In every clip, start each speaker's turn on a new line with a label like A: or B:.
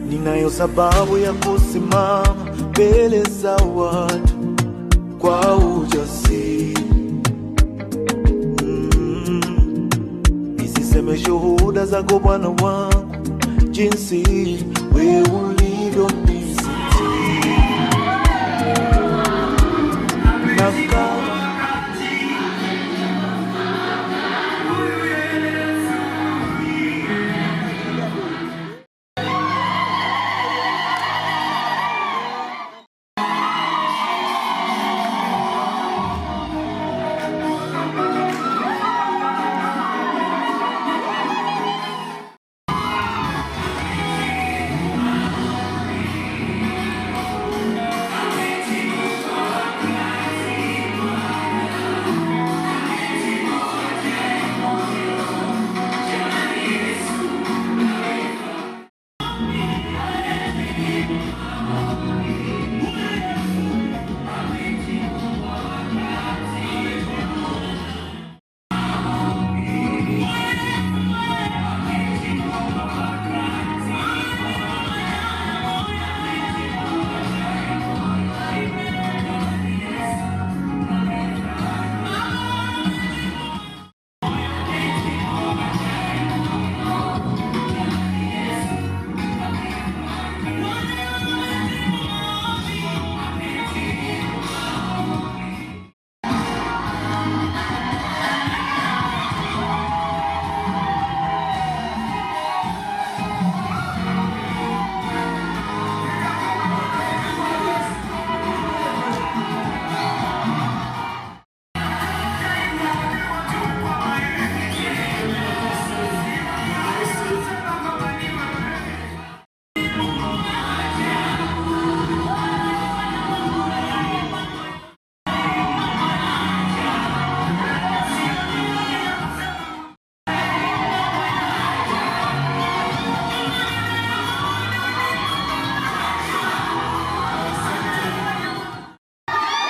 A: Ninayo sababu ya kusimama mbele za watu kwa ujasiri. Nisiseme shuhuda zako Bwana wangu, jinsi wewe ulivyonisitiri. Na kama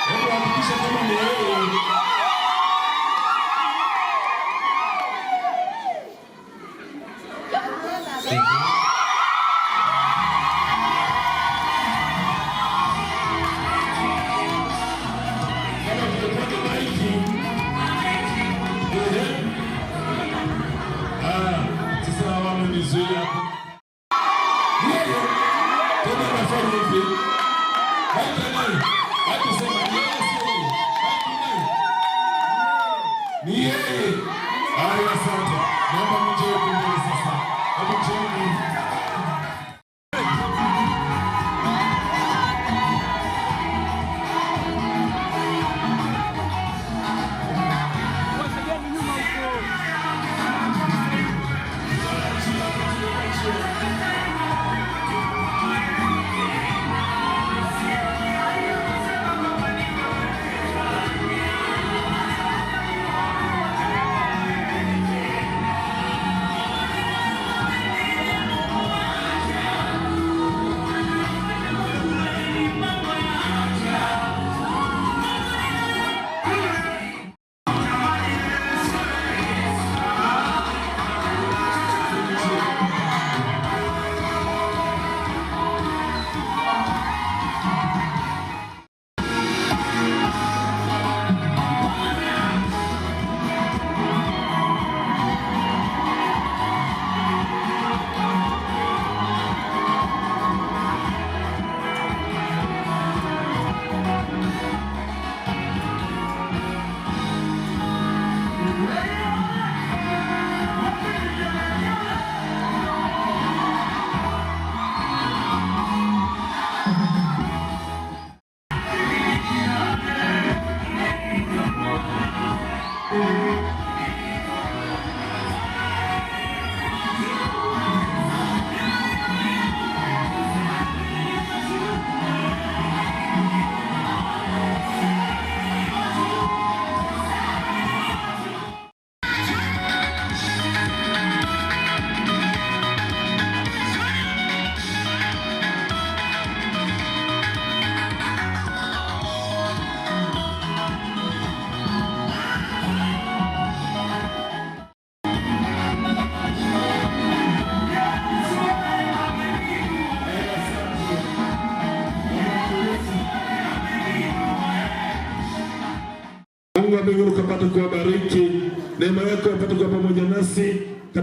B: Hebu hakikisha kama ni yeye. Kama tungekuwa na maiki. Ehe. Ah, sasa wamenizuia hapo. Yeye. Tena anafanya hivi. Hata nani? Hata sema ni yeye sio yeye. Hata nani? Ni yeye. Haya, asante. Naomba mje huku mbele sasa. Hebu njooni.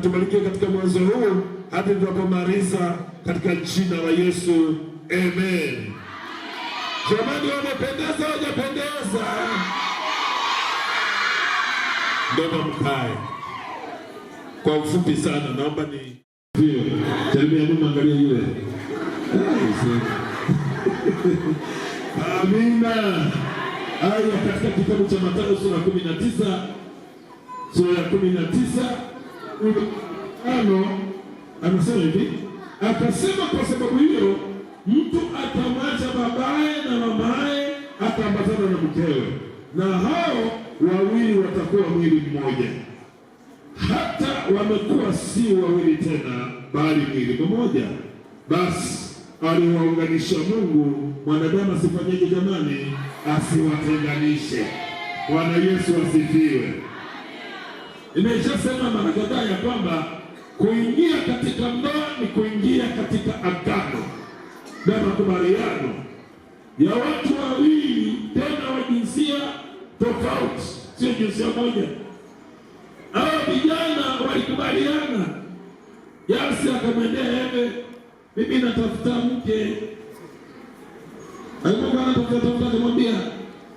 B: Tubarikiwe katika mwanzo huu hadi tunapomaliza katika jina la Yesu, amen. Jamani, wamependeza hawajapendeza? Ndoba mkae. Kwa ufupi sana, naomba ni Jeremia, mimi angalia yule. Amina. Aya katika kitabu cha Mathayo sura 19, sura ya 19 5, anasema hivi, akasema kwa sababu hiyo mtu atamwacha babaye na mamaye, ataambatana na mkewe, na hao wawili watakuwa mwili mmoja. Hata wamekuwa si wawili tena, bali mwili mmoja. Basi aliwaunganisha Mungu, mwanadamu asifanyeje jamani? Asiwatenganishe. Bwana Yesu asifiwe. Nimeshasema mara kadhaa ya kwamba kuingia katika ndoa ni kuingia katika agano na makubaliano ya watu wawili, tena wa jinsia tofauti, sio jinsia moja. Hawa vijana walikubaliana. Yasi akamwendea Eve, mimi natafuta mke. Alipokuwa anatafuta tafuta, akamwambia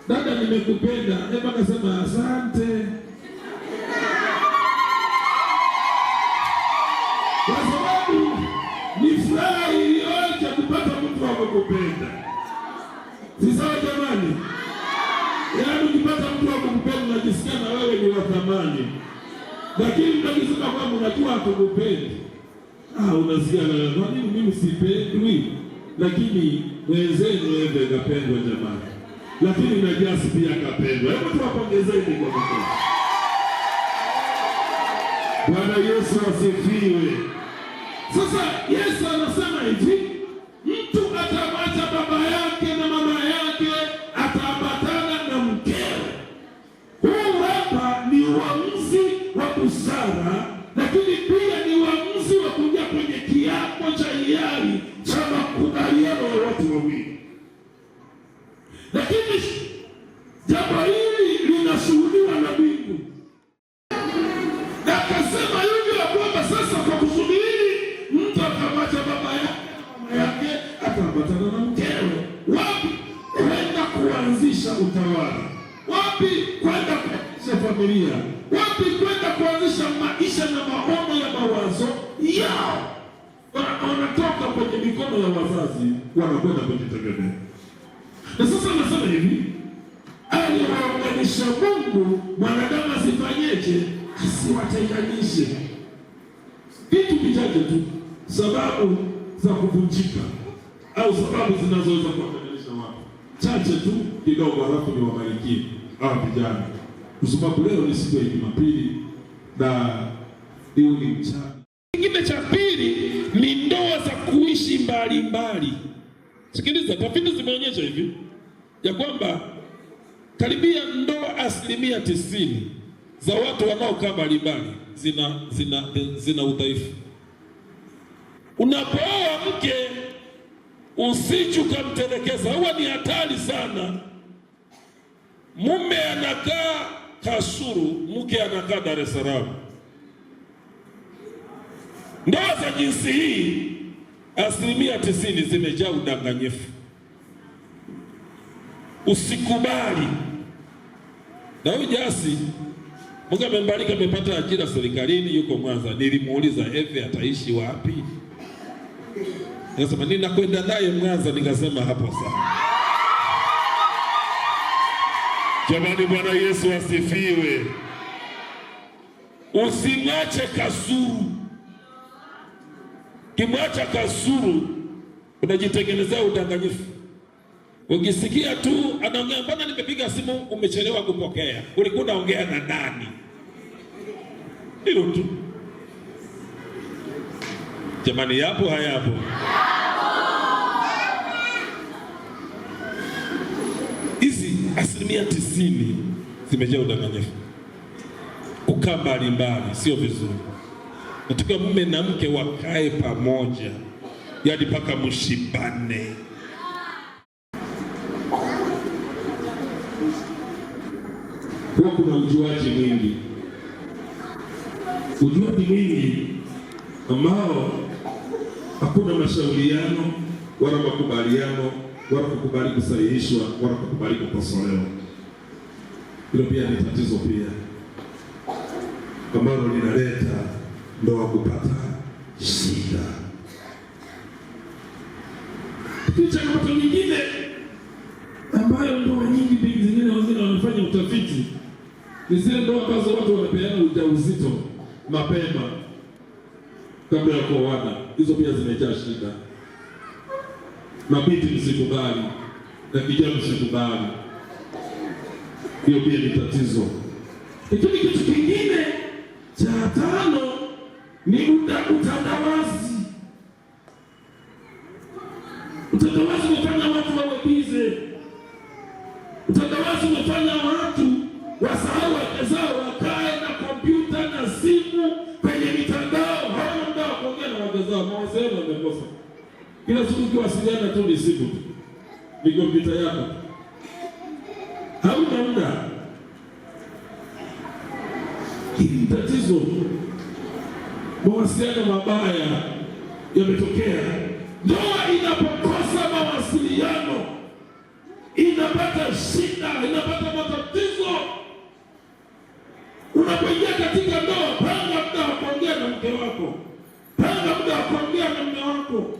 B: dada, nimekupenda. Eve akasema asante, kwa sababu ni furaha iliyoje kupata mtu wa kukupenda. Si sawa jamani? Yaani ukipata mtu wa kukupenda unajisikia na wewe ni wa thamani, lakini mtakisema kwamba unajua hatukupendi, unasikia kwa nini mimi sipendwi? Lakini mwenzenu Eve kapendwa jamani, lakini na Jasi pia kapendwa. Hebu tuwapongezeni kwa makofi. Bwana Yesu asifiwe. Sasa Yesu anasema hivi, mtu atamwacha baba yake na mama yake, ataambatana na mkewe. Huu hapa ni uamuzi wa busara, lakini pia ni uamuzi wa kuingia kwenye kiapo cha hiari cha makubaliano ya watu wawili. Lakini jambo hili linashuhudiwa na mbingu. Na akasema hivyo ya kwamba sasa kwa kusudi hili mtu atamwacha baba yake na mama yake, ataambatana na mkewe. Wapi? Kwenda kuanzisha utawala. Wapi? Kwenda kuanzisha familia. Wapi? Kwenda kuanzisha maisha na maono ya mawazo yao. Wanatoka kwenye mikono ya wazazi, wanakwenda kujitegemea. Na sasa anasema hivi, aliwaunganisha Mungu, mwanadamu asifanyeje? Asiwatenganishe. Vitu vichache tu, sababu za kuvunjika au sababu zinazoweza kuwatenganisha watu chache tu kidogo, halafu ni wabarikie hawa vijana, kwa sababu leo ni siku ya Jumapili na leo ni mchana. Kingine cha pili ni ndoa za kuishi mbalimbali. Sikiliza, tafiti zimeonyesha hivi ya kwamba karibia ndoa 90% za watu wanaokaa mbalimbali zina udhaifu. Unapooa mke usije ukamtelekeza, huwa ni hatari sana. Mume anakaa Kasulu, mke anakaa Dar es Salaam. Ndoa za jinsi hii 90% zimejaa udanganyifu. Usikubali. Na huyu Jasi, Mungu amembariki, amepata ajira serikalini, yuko Mwanza. Nilimuuliza Eve ataishi wapi? Nikasema ninakwenda naye Mwanza, nikasema hapo sawa. Jamani, Bwana Yesu asifiwe. Usimwache Kasulu. Kimwacha Kasulu unajitengenezea udanganyifu. Ukisikia tu anaongea, mbona nimepiga simu umechelewa kupokea? Ulikuwa unaongea na nani? Hilo tu. Jamani, yapo hayapo? Hizi 90% zimejaa udanganyifu. Kukaa mbalimbali sio vizuri. Nataka mume na mke wakae pamoja, yaani mpaka mshibane. Huwa kuna ujuaji mwingi. Ujuaji mwingi ambao hakuna mashauriano wala makubaliano wala kukubali kusahihishwa wala kukubali kukosolewa. Hilo pia ni tatizo pia ambalo linaleta ndoa kupata shida. Lakini changamoto nyingine ambayo ndoa nyingi zingine wengine wamefanya utafiti ni zile ndoa ambazo watu wanapeana ujauzito mapema kabla ya kuoana. Hizo pia zimejaa shida. Mabinti msikubali na kijana msikubali, hiyo pia ni tatizo. Lakini kitu kingine cha tano ni utandawazi. Utandawazi umefanya watu wawe bize. Utandawazi umefanya watu wasahau wake zao, wakae na kompyuta na simu kwenye mitandao, hawana muda wa kuongea na wake zao. Mawasiliano wamekosa. Kila siku ukiwasiliana tu ni simu tu, ni kompyuta yako, hauna muda. Hili ni tatizo. Mawasiliano mabaya yametokea. Ndoa inapokosa mawasiliano inapata shida, inapata matatizo. Unapoingia katika ndoa, panga muda wa kuongea na mke wako, panga muda wa kuongea na mume wako.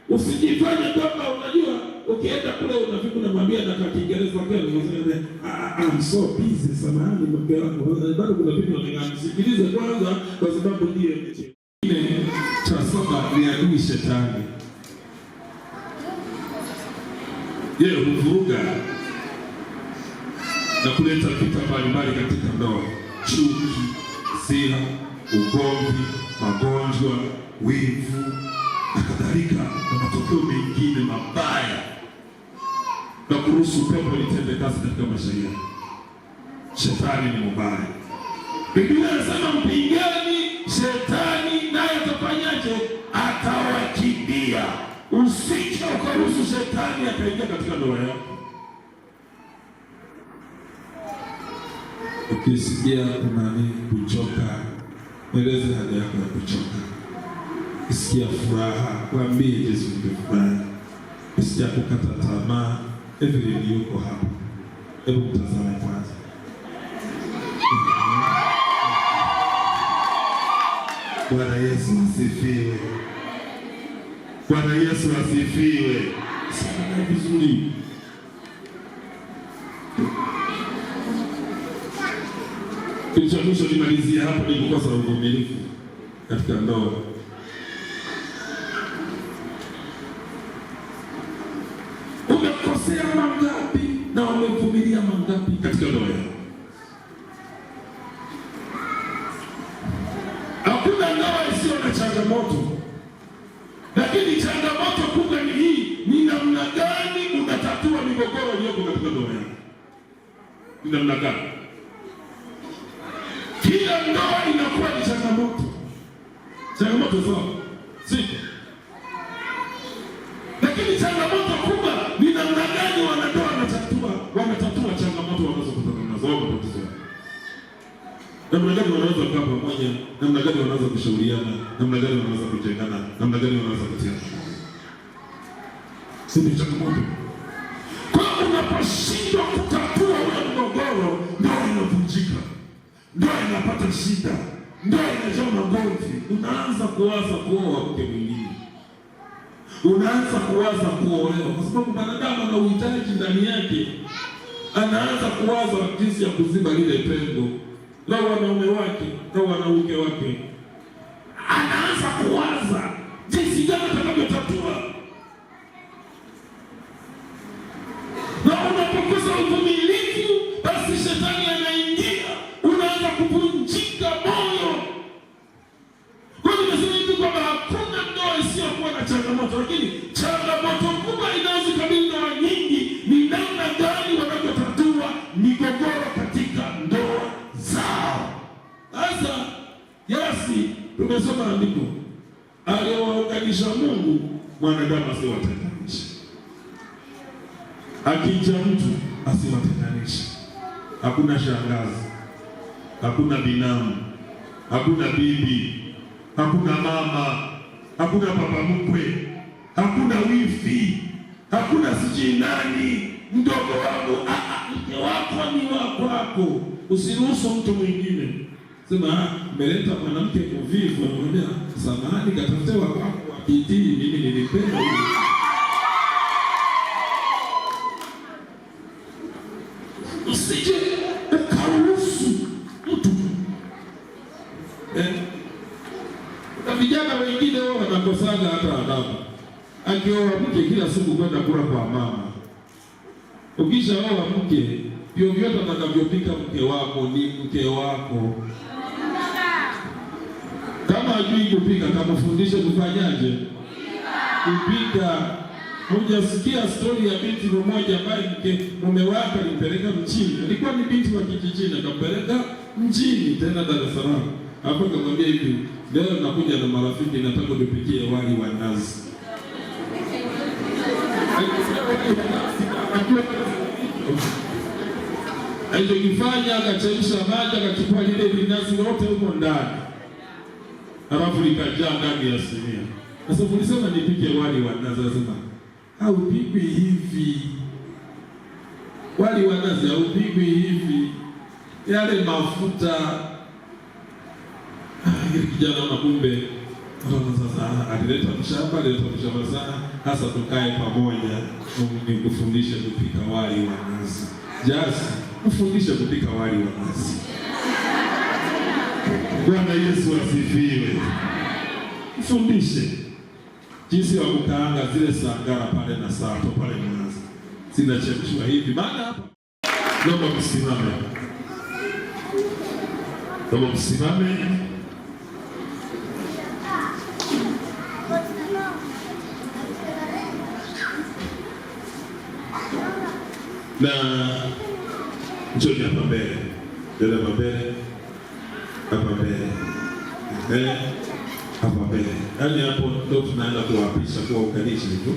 B: Usijifanye kwamba unajua, ukienda kule unafika unamwambia na kwa Kiingereza kweli, unasema I'm so busy, samahani mke wangu, bado kuna vitu nataka kwanza, kwa sababu ndiye mche. Cha saba ni adui shetani. Yeye huvuruga na kuleta vita mbalimbali katika ndoa: chuki, hasira, ugomvi, magonjwa, wivu na kadhalika, na matokeo mengine mabaya, na kuruhusu pepo litende kazi katika maisha yetu. Shetani ni mubaya. Biblia inasema mpingeni shetani naye atafanyaje? Atawakimbia. Usije ukaruhusu shetani akaingia katika ndoa yako. Ukisikia kuna nini kuchoka, mweleze hali yako ya kuchoka. Ukisikia furaha, mwambie Yesu nimefurahi. Ukisikia kukata tamaa, Evelyn yuko hapa, hebu mtazame kwanza. Bwana Yesu asifiwe. Bwana Yesu asifiwe. Sema vizuri. Kitu cha mwisho nimalizie hapo ni kukosa uvumilivu katika ndoa. Umekosea mangapi na umevumilia mangapi katika ndoa yako? Hakuna ndoa isiyo na changamoto, lakini changamoto kubwa ni hii: ni namna gani unatatua migogoro iliyoko katika ndoa yako? Ni namna gani? Kila ndoa inakuwa ni changamoto, changamoto zao siko, lakini changamoto kubwa ni namna gani wanandoa wanatatua changamoto wanazokutana nazo au matatizo yao. Namna gani wanaweza kukaa pamoja, namna gani wanaweza kushauriana, namna gani wanaweza kujengana, namna gani wanaweza kutiana moyo. Si ndio changamoto? Kwa hiyo unaposhindwa kutatua ule mgogoro, ndoa inavunjika, ndoa inapata shida, ndoa inajaa magomvi. Unaanza kuwaza kuoa mke mwingine, unaanza kuwaza kuolewa, kwa sababu mwanadamu ana uhitaji ndani yake. Anaanza kuwaza jinsi ya kuziba lile pengo la wanaume wake na wanawake wake. Anaanza kuwaza jinsi gani atakavyotatua. Na unapokosa uvumilivu, basi shetani anaingia, unaanza kuvunjika moyo. Kwa hiyo nimesema hivi kwamba hakuna ndoa isiyokuwa na changamoto, lakini changamoto kubwa inayozikabili ndoa nyingi ni namna gani wanavyotatua migogoro katika ndoa zao. Sasa Yasi, tumesoma andiko, aliyewaunganisha Mungu mwanadamu asiwatenganishe. Akija mtu asiwatenganishe. Hakuna shangazi, hakuna binamu, Hakuna bibi, hakuna mama, hakuna baba mkwe, hakuna wifi, hakuna sijui nani, mdogo wangu. Mke wako ni wa kwako, usiruhusu mtu mwingine. Sema mmeleta mwanamke mvivu, anamwambia samahani, katafute wa kwako wa bidii, mimi nilipenda huyu. Usije ukaruhusu mtu. Na vijana wengine wao wanakosaga hata adabu. Akioa mke kila siku kwenda kula kwa mama. Ukishaoa mke, vyovyote atakavyopika mke wako ni mke wako. Kama hajui kupika, kamfundishe kufanyaje? Kupika. Hujasikia stori ya binti mmoja ambaye mume wake alimpeleka mjini. Alikuwa ni binti wa kijijini, akampeleka mjini tena Dar es Salaam. Hapo akamwambia hivi, leo nakuja na marafiki, nataka unipikie wali wa nazi. Alichokifanya, akachemsha maji, akachukua lile linazi lote huko ndani, halafu likajaa ndani ya sinia. Sasa ulisema nipike wali wa nazi, anasema haupikwi hivi. Wali wa nazi haupikwi hivi, yale mafuta. Kijana na kumbe sasa alileta mshamba, alileta mshamba sana. Hasa tukae pamoja nikufundishe kupika wali wa nazi. Jasi, mfundishe kupika wali wa nazi. Bwana Yesu asifiwe. Mfundishe jinsi ya kukaanga zile sangara pale na sato pale Mwanza. Zinachemshwa hivi. Maana hapa naomba msimame. Naomba msimame. Na njoni hapa mbele. Njoni hapa mbele. Hapa mbele. Hapa mbele. Yaani hapo ndo tunaenda kuwapisha, kuwaunganisha hivyo.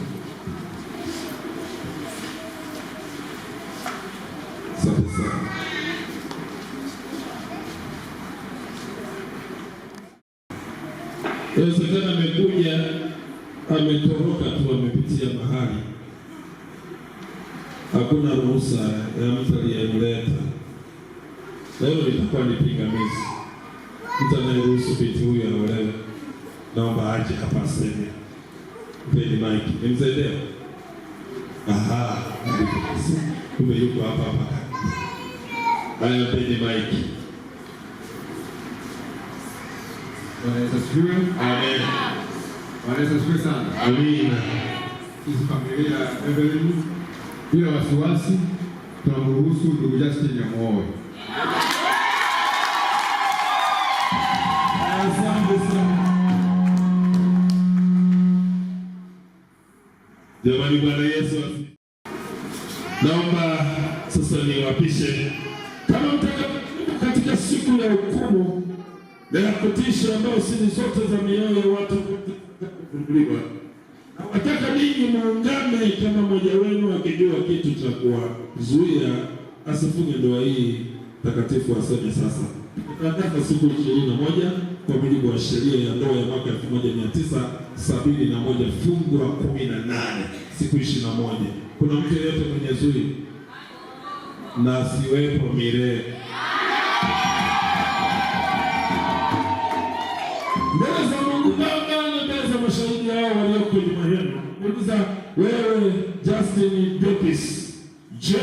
B: Asante sana. Inawezekana amekuja ametoroka tu, amepitia mahali hakuna ruhusa ya mtu aliyemleta. Na hiyo litakuwa ni pingamizi. Mtu anayeruhusu binti huyu aolewe, naomba aje hapa aseme. Mpeni maiki. Ni mzee Deo? Aha, kumbe yuko hapa hapa. Haya, mpeni maiki.
C: Bwana Yesu asifiwe.
B: Amen.
C: Bwana Yesu asifiwe sana.
B: Amina.
C: Sisi familia ya Evelyn bila wasiwasi tunamruhusu ndugu Justin amuoe.
B: Asante sana. Jamani, Bwana Yesu asifiwe. Naomba sasa niwapishe kama mtakatifu katika siku ya hukumu na ya kutisha ambayo siri zote za mioyo ya watu kufunguliwa. Nataka ninyi muungane kama mmoja wenu akijua kitu cha kuwazuia asifunge ndoa hii takatifu, aseme sasa. Nataka siku 21 kwa mujibu wa sheria ya ndoa ya mwaka 1971 fungu la 18, siku 21. Kuna mtu yeyote mwenye zui? Na siwepo milele. Mbele za Mungu Baba na mbele za mashahidi hao walioko nyuma yenu, nauliza wewe Justin Dukis, je,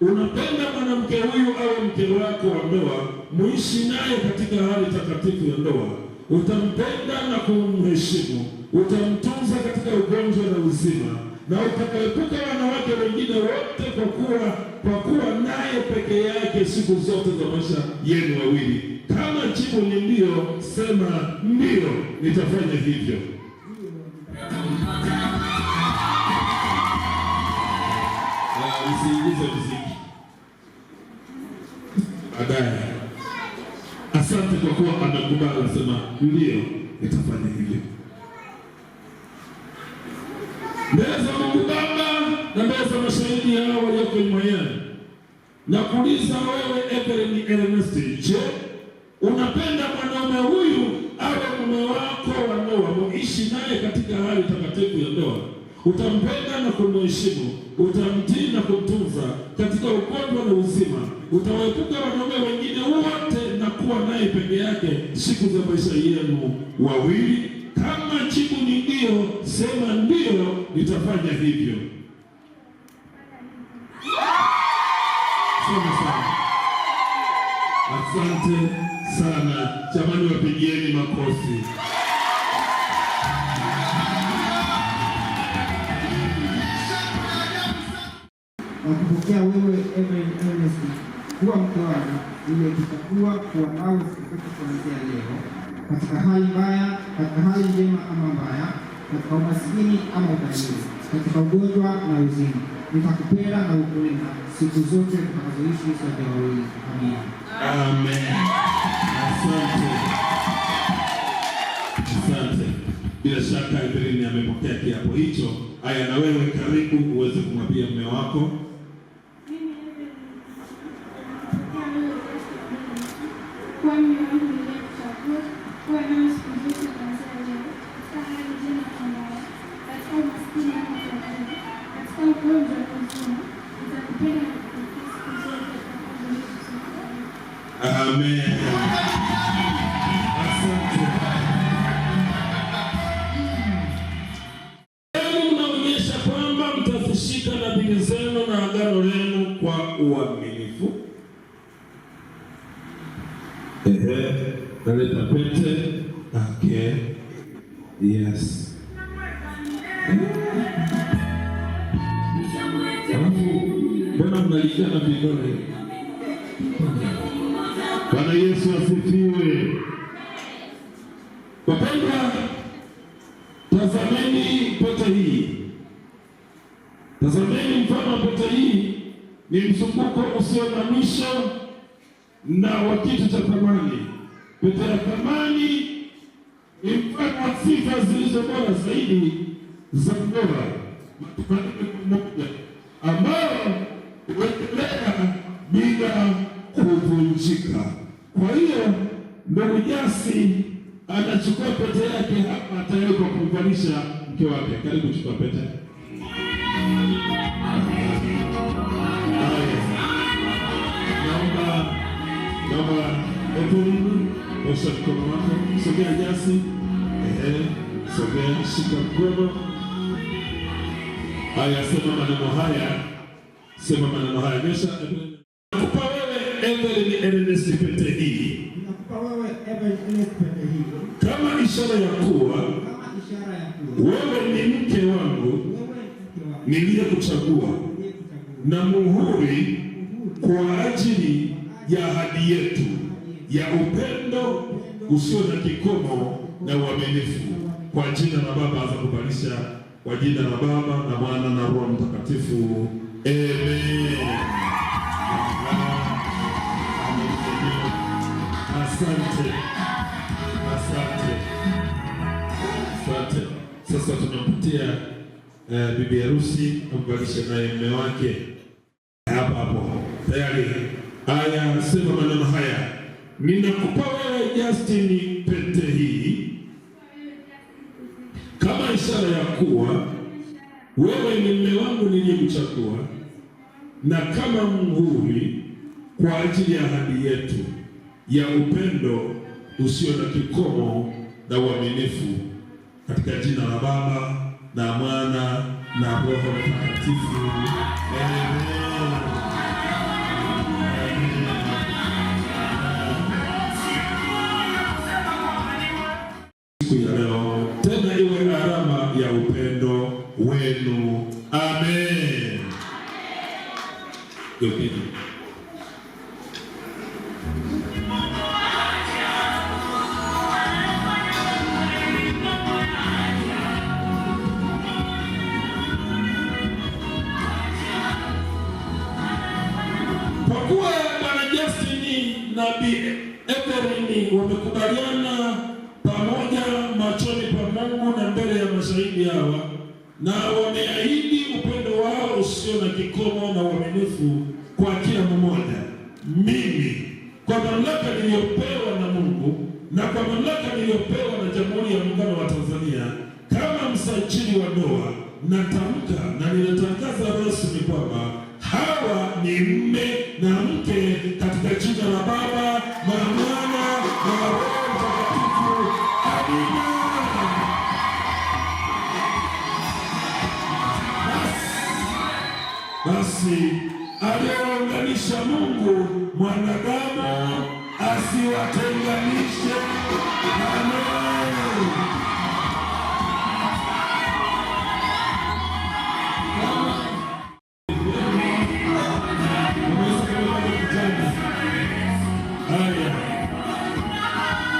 B: unapenda mwanamke huyu awe mke wako wa ndoa, muishi naye katika hali takatifu ya ndoa? Utampenda na kumheshimu, utamtunza katika ugonjwa na uzima, na utakaepuka wanawake wengine wote kwa kuwa naye peke yake siku zote za maisha yenu wawili. Kama jibu ni ndio, sema ndio, nitafanya hivyo. Usiingize muziki baadaye. Asante kwa kuwa amekubali, anasema ndio, nitafanya hivyo. Mbele za Mungu Baba na mbele za mashahidi hao walioko nyuma yenu, nakuuliza wewe Evelyn Ernest, je, Unapenda mwanaume huyu awe mume wako wa ndoa, muishi naye katika hali takatifu ya ndoa. Utampenda na kumheshimu, utamtii na kumtunza katika ugonjwa na uzima. Utawaepuka wanaume wengine wote na kuwa naye peke yake siku za maisha yenu wawili. Kama jibu ni ndio, sema ndio, nitafanya hivyo. Sema sana. Asante sana jamani, wapigieni makofi.
D: Nakupokea wewe Evelyn Ernest kuwa mke wangu niliyekuchagua kuwa nawe siku zote kuanzia leo, katika hali mbaya, katika hali njema ama mbaya, katika umasikini ama utajiri, katika ugonjwa na uzima, nitakupenda na kukulinda siku zote tutakazoishi sote wawili. Amina.
B: Amen. Asante. Asante. Bila shaka Evelyn amepokea kiapo hicho. Haya, na wewe karibu uweze kumwambia mume wako.
E: Mimi Evelyn nakupokea wewe kuwa mume wangu niliyekuchagua kuwa nawe siku zote kuanzia leo, katika hali njema na mbaya, katika umaskini ama utajiri, katika ugonjwa na uzima, nitakupenda na kukutii siku zote tutakazoishi sote wawili.
B: Amen. Asante. Hebu mnaonyesha kwamba mtazishika nadhiri zenu na agano lenu kwa uaminifu. Ehe, naleta pete. Okay. Yes. Alafu mbona mnalishana vidole?
C: Bwana Yesu asifiwe.
B: Wapendwa, tazameni pete hii. Tazameni mfano wa pete hii ni mzunguko usio na mwisho na wa kitu cha thamani. Pete ya thamani ni mfano wa sifa zilizo bora zaidi za ndoa, matumaini mmoja ambayo huendelea bila kuvunjika. Kwa hiyo ndugu Jasi anachukua pete yake hapa tayari kwa kumvalisha mke wake. Karibu, chukua pete. Haya. Naomba Evelyn, osha mkono wako, sogea Jasi. Ehe, sogea, shika mkono. Haya, sema maneno haya, sema maneno haya. Nyosha. Nakupa wewe Evelyn Ernest pete hii
D: Ninakupa wewe Evelyn Ernest pete hii
B: kama ishara ya kuwa
D: kama ishara ya kuwa
B: wewe ni mke wangu
D: wewe ni mke wangu
B: niliyekuchagua
D: niliyekuchagua
B: na muhuri
D: muhuri
B: kwa ajili ya ahadi yetu ya upendo usio na kikomo na uaminifu. Kwa jina la Baba aza kwa jina la Baba na Mwana na Roho Mtakatifu, amen. Asante, asante, asante. Sasa tunampatia bibi harusi amvalishe naye mume wake hapo hapo tayari. Haya, sema maneno haya: ninakupa wewe Justin pete hii kama ishara ya kuwa wewe ni mume wangu niliyemchagua, na kama muhuri kwa ajili ya ahadi yetu ya upendo usio na kikomo na uaminifu, katika jina la Baba na Mwana na Roho Mtakatifu. Amen. Siku ya leo tena iwe alama ya upendo wenu. Amen. Geukeni. Kwa kuwa Bwana Justin na Bi Evelyn wamekubaliana pamoja machoni pa Mungu na mbele ya mashahidi hawa, na wameahidi upendo wao usio na kikomo na uaminifu kwa kila mmoja, mimi Kwa mamlaka niliyopewa na Mungu na kwa mamlaka niliyopewa na Jamhuri ya Muungano wa Tanzania kama msajili wa ndoa, natamka na ninatangaza rasmi kwamba hawa ni mme na mke katika jina la Baba na Mwana na Roho Mtakatifu. Amina. Basi aliyounganisha Mungu, mwanadamu asiwatenganishe. Amen. Haya,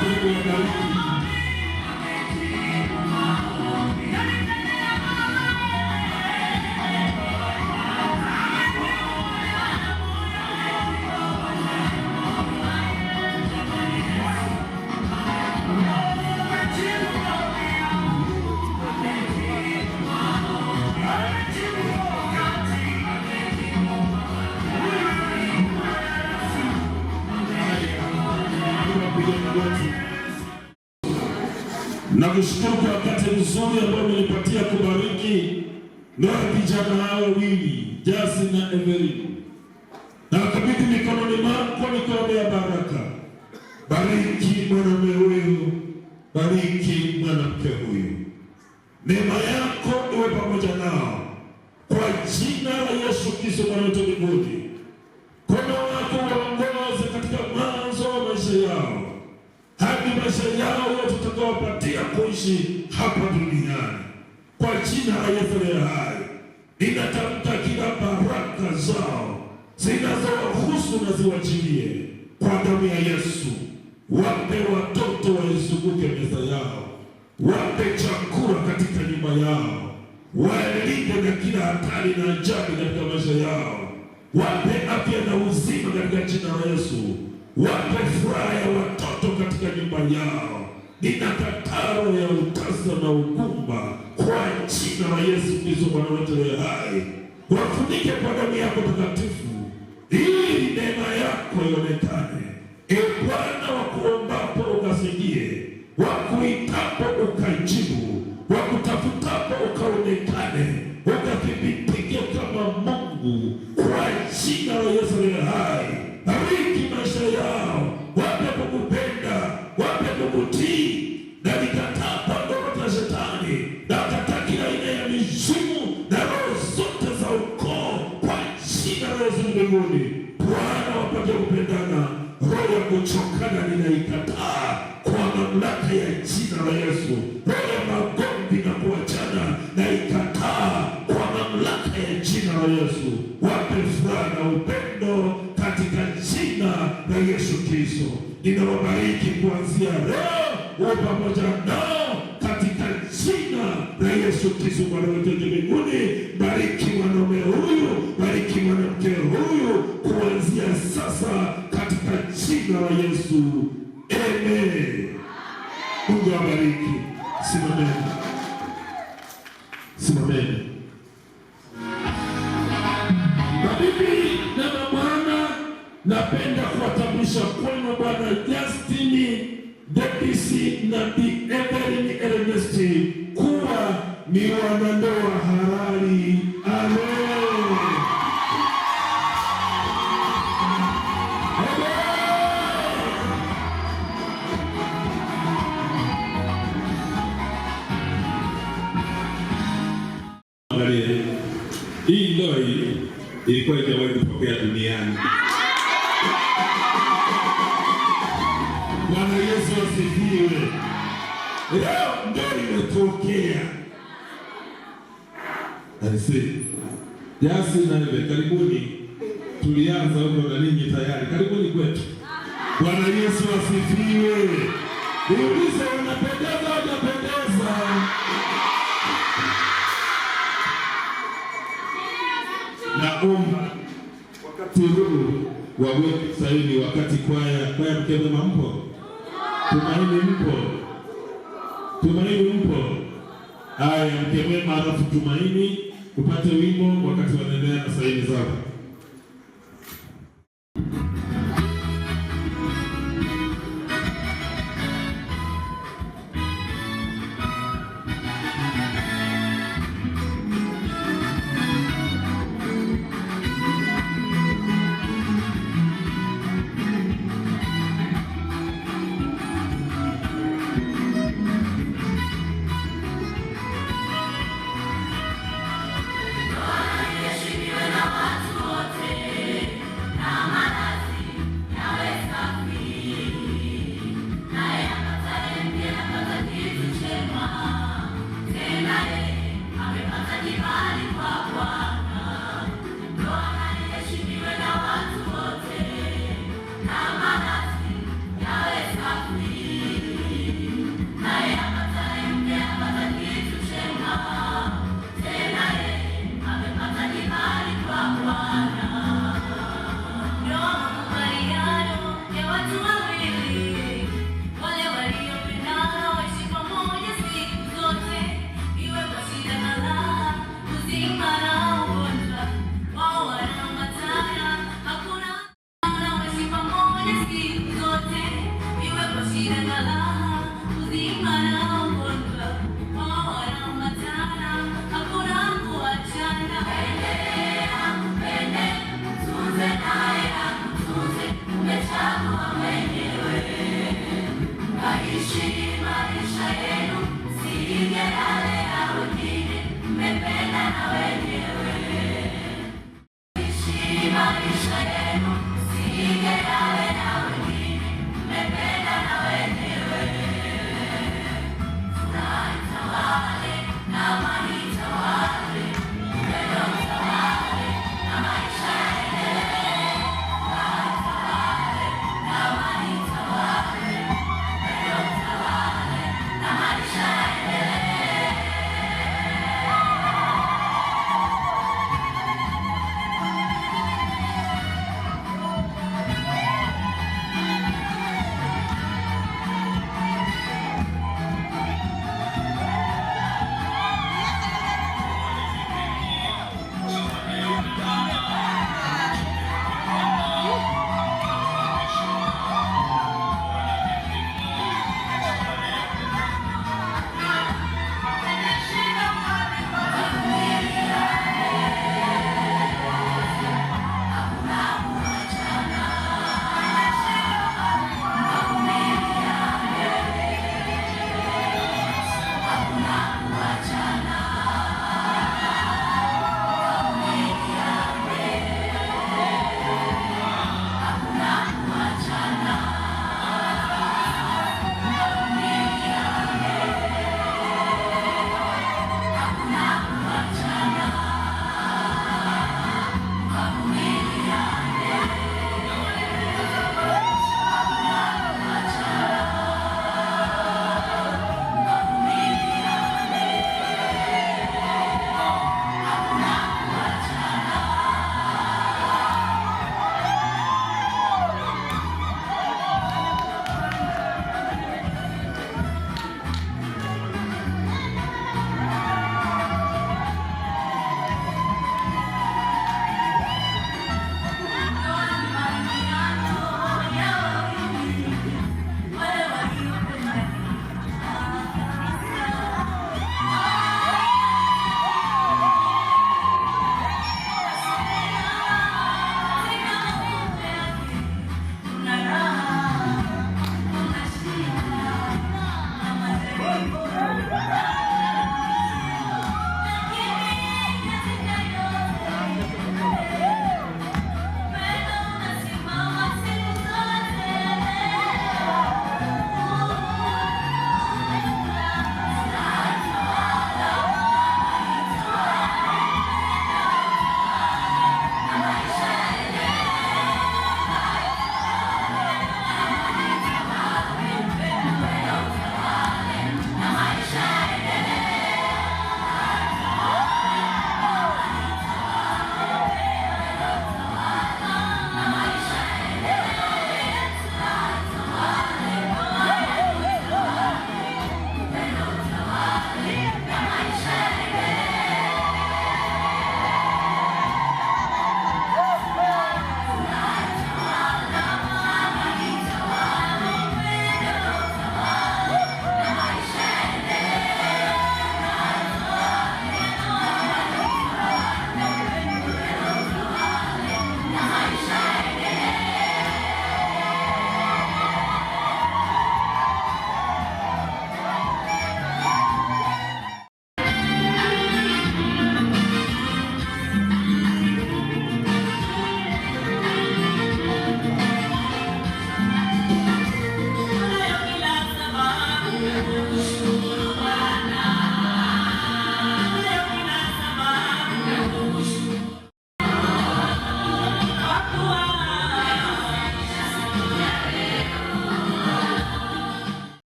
B: Mungu awabariki. Piga magoti. Nakushukuru kwa wakati mzuri ambao umenipatia kubariki ndoa ya vijana hao wawili, Jasi na Evelyn. Nawakabidhi mikononi mwako nikiwaombea baraka. Bariki mwanamume huyu, bariki mwanamke huyu, neema yako iwe pamoja nao, kwa jina la Yesu Kristo Bwana wetu mbinguni. Mkono wako uwaongoze katika mwanzo wa maisha yao hadi maisha yao yote utakaowapatia kuishi hapa duniani, kwa jina la Yesu aliye hai, ninatamka kila baraka zao zinazowahusu na ziwajilie kwa damu ya Yesu. Wape watoto waizunguke meza yao, wape chakula katika nyumba yao, walinde na kila hatari na ajali katika maisha yao, wape afya na uzima katika jina la Yesu, wape furaha ya watoto katika nyumba yao. Ninakataa roho ya utasa na ugumba kwa jina la Yesu Kristo Bwana wetu aliye hai. Wafunike kwa damu yako takatifu, ili neema yako ionekane. E Bwana, wakuombapo ukasikie, wakuitapo ukajibu, wakutafutapo ukaonekane, ukathibitike kama Mungu, kwa jina la Yesu aliye hai. Bariki maisha yao, wape kukupenda, wape kukutii, na nikataa pango lote la shetani, na kataa kila aina ya mizimu na roho zote za ukoo kwa jina la Yesu mbinguni. Bwana, wapate kupendana. Roho ya kuchokana ninaikataa kwa mamlaka ya jina la Yesu. Roho ya magomvi na kuachana naikataa kwa mamlaka ya jina la Yesu. Wape furaha na upendo katika jina la Yesu Kristo. Ninawabariki kuanzia leo, uwe pamoja nao katika jina la Yesu Kristo Bwana wetu mbinguni. Bariki mwanaume huyu, bariki mwanamke huyu kuanzia sasa katika jina la Yesu. Amen. Mungu awabariki. Simameni, simameni. Mabibi na mabwana, napenda kuwatambulisha kwenu Bwana Justin Davis na Bi Evelyn Ernest kuwa ni wanandoa halali. Amen. Amen.
C: Angalia, hii ndoa hii ilikuwa haijawahi kutokea duniani.
B: Bwana Yesu asifiwe. Leo ndio imetokea.
C: Aisee. Jasi na Eve, karibuni. Tulianza huko na ninyi tayari. Karibuni kwetu.
B: Bwana Yesu asifiwe. Niulize, unapendeza au hujapendeza?
C: Naomba wakati huu waweke saini, wakati kwaya Mke Mwema mpo? Tumaini mpo? Tumaini mpo? Haya, Mke Mwema alafu Tumaini upate wimbo wakati wanaendelea na saini zao.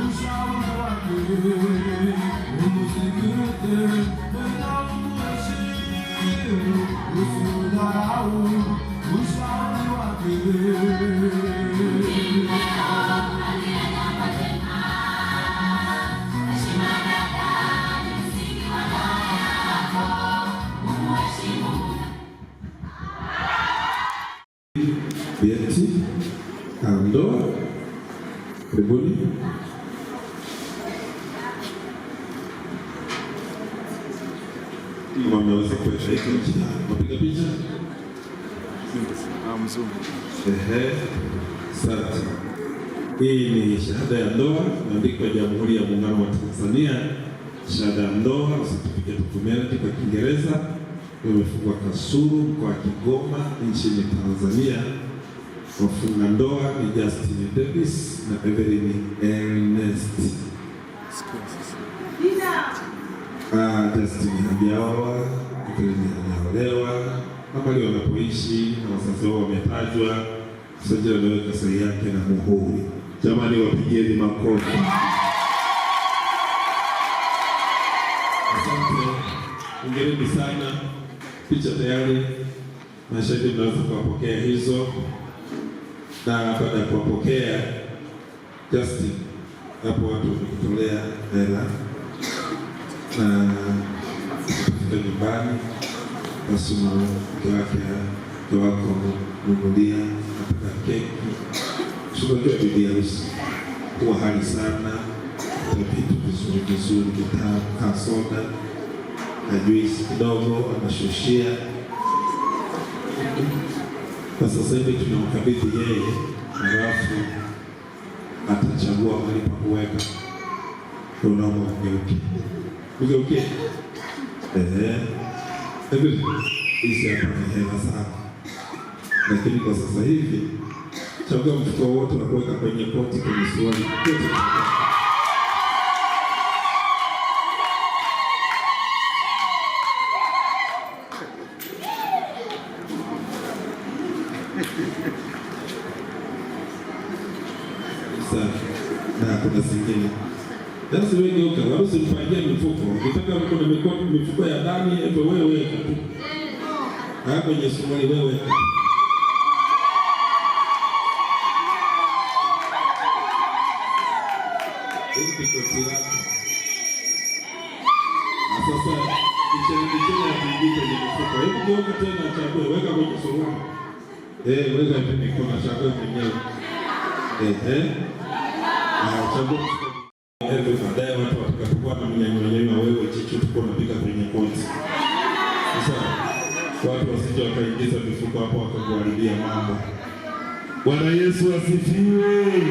B: Ushauri wake umusikilize, tena umuheshimu, usiudharau ushauri wake.
C: Binti ndoa, karibuni. Wameweza kuweka hiki wapiga picha. Ehe, asante. Hii ni shahada ya ndoa imeandikwa Jamhuri ya Muungano wa Tanzania. Shahada ya ndoa, certificate of marriage kwa Kiingereza, imefungwa Kasulu, mkoa wa Kigoma, nchini Tanzania. Wafunga ndoa ni Justin Davis na Evelyn Ernest. Justin hajaoa, Evelyn hajaolewa, na mahali wanapoishi na wazazi wao wametajwa. Msajili ameweka sahihi yake na muhuri. Jamani, wapigieni makofi. Asante, hongereni sana. Picha tayari, mashahidi mnaweza kuwapokea hizo, na baada ya kuwapokea Justin, hapo watu wamekutolea hela na kufika nyumbani, basi mke wako nunulia nataka keki. Unajua bibi harusi huwa hali sana na vitu vizuri vizuri vitamu, kaa soda na juisi kidogo, anashushia. Na sasa hivi tunamkabidhi yeye, halafu atachagua mahali pa kuweka. Unaomba mgeuke, mgeuke. Hebu hizi hapa ni hela zako, lakini kwa sasa hivi chagua mfuko wote wa kuweka kwenye koti, kwenye suruali, kote. Safi. Na kuna zingine. Sasa wewe geuka, wala usimpangie mifuko. Ukitaka kuna mifuko ya ndani, hebu wewe weka tu. Kwenye suruali wewe weka. Hili koti lako. Na sasa kichele kichele hakiingii kwenye mifuko. Hebu geuka tena chague, weka kwenye suruali. Weka hivi mikono, chague mwenyewe. Chagua mfuko. Hebu baadaye watu watakapokuwa na mnyanyua wewe jicho tuko unapiga kwenye koti. Sasa watu wasije wakaingiza mifuko hapo wakakuharibia mambo. Bwana Yesu asifiwe.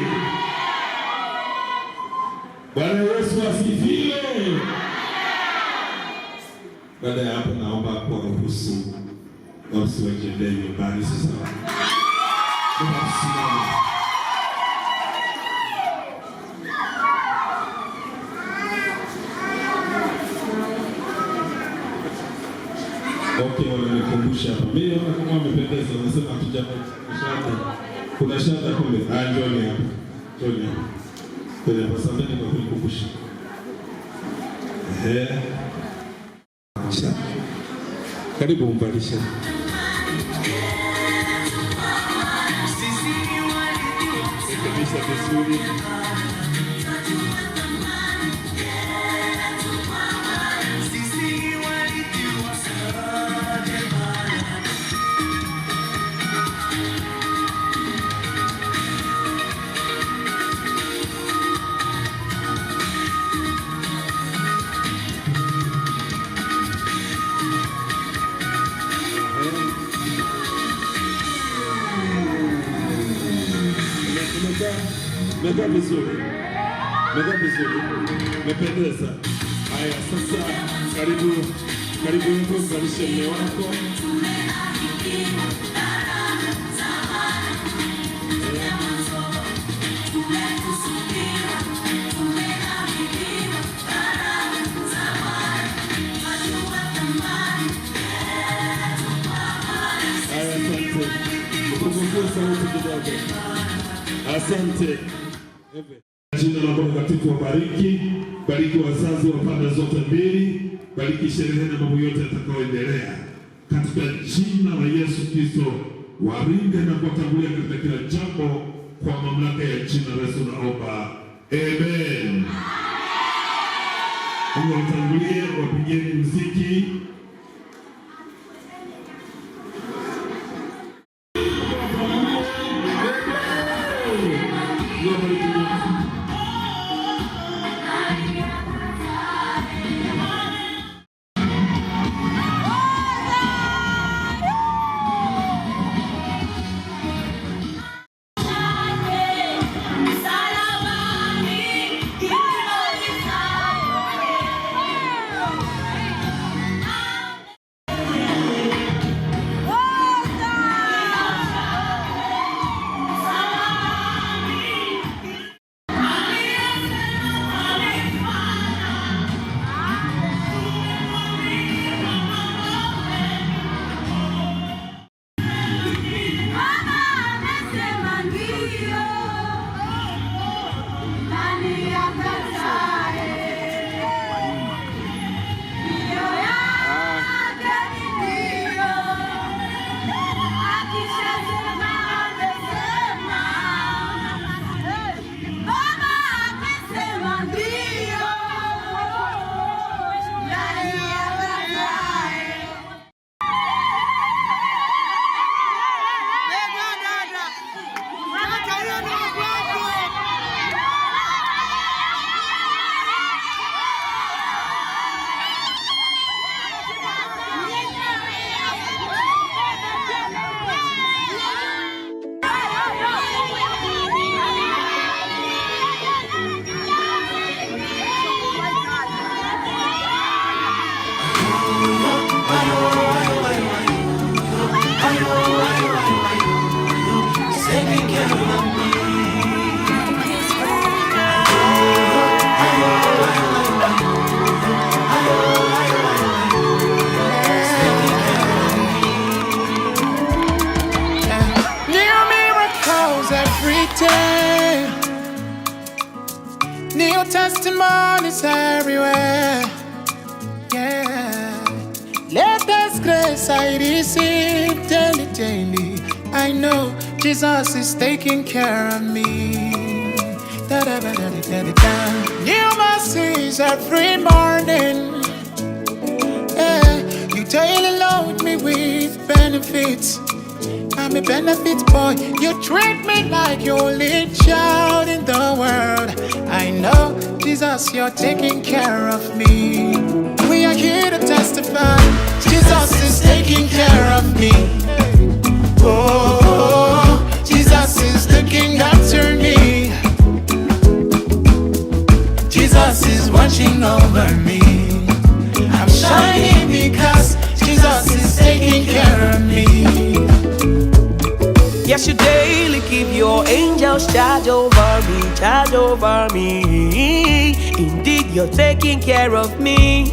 C: Bwana Yesu asifiwe. Baada ya hapo naomba kuwaruhusu wasiwajiendee nyumbani sasa. Tunasimama. Okay, wananikumbusha hapa. Mimi naona kama wamependeza, wanasema hatujapata shada. Kuna shada kumbe. Njoni hapa. Njoni hapa. Kwenye hapa, asanteni kwa kunikumbusha. Karibu umvalishe. Rekebisha vizuri. Umekaa vizuri, umekaa vizuri, umependeza. Haya, sasa karibu, karibu huko, mvalishe mume wako. Haya, asante. Upunguzie sauti kidogo. Asante. Jina Jina lako takatifu wabariki, bariki wazazi wa pande zote mbili, bariki sherehe na mambo yote yatakayoendelea. Katika jina la Yesu Kristo, walinde na kuwatangulia katika kila jambo, kwa mamlaka ya jina la Yesu naomba, amen. Mungu awatangulie, wapigeni muziki. Mungu awabariki.
F: New miracles every day. New testimonies everywhere. Yeah. Latest grace I receive daily, daily. I know Jesus is taking care of me. Da da da da da da da. New mercies every morning. Yeah. You daily load me with benefits. I'm a benefit boy. You treat me like your only child in the world. I know, Jesus, you're taking care of me. We are here to testify. Jesus is taking care of me. Oh, Jesus is looking after me. Jesus is watching over me. I'm shining because Jesus is taking care of me.
G: Yes, you daily keep your angels charge over me, charge over me. Indeed, you're taking care of me.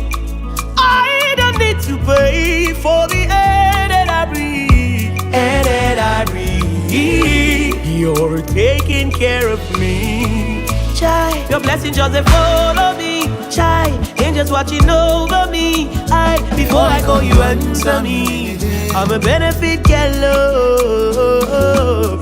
G: I don't need to pay for the air that I breathe, air that I breathe. You're taking care of me. Chai, your blessing just they follow me. Chai, angels watching over me. I, before I call you, answer me. I'm a benefit girl. Oh.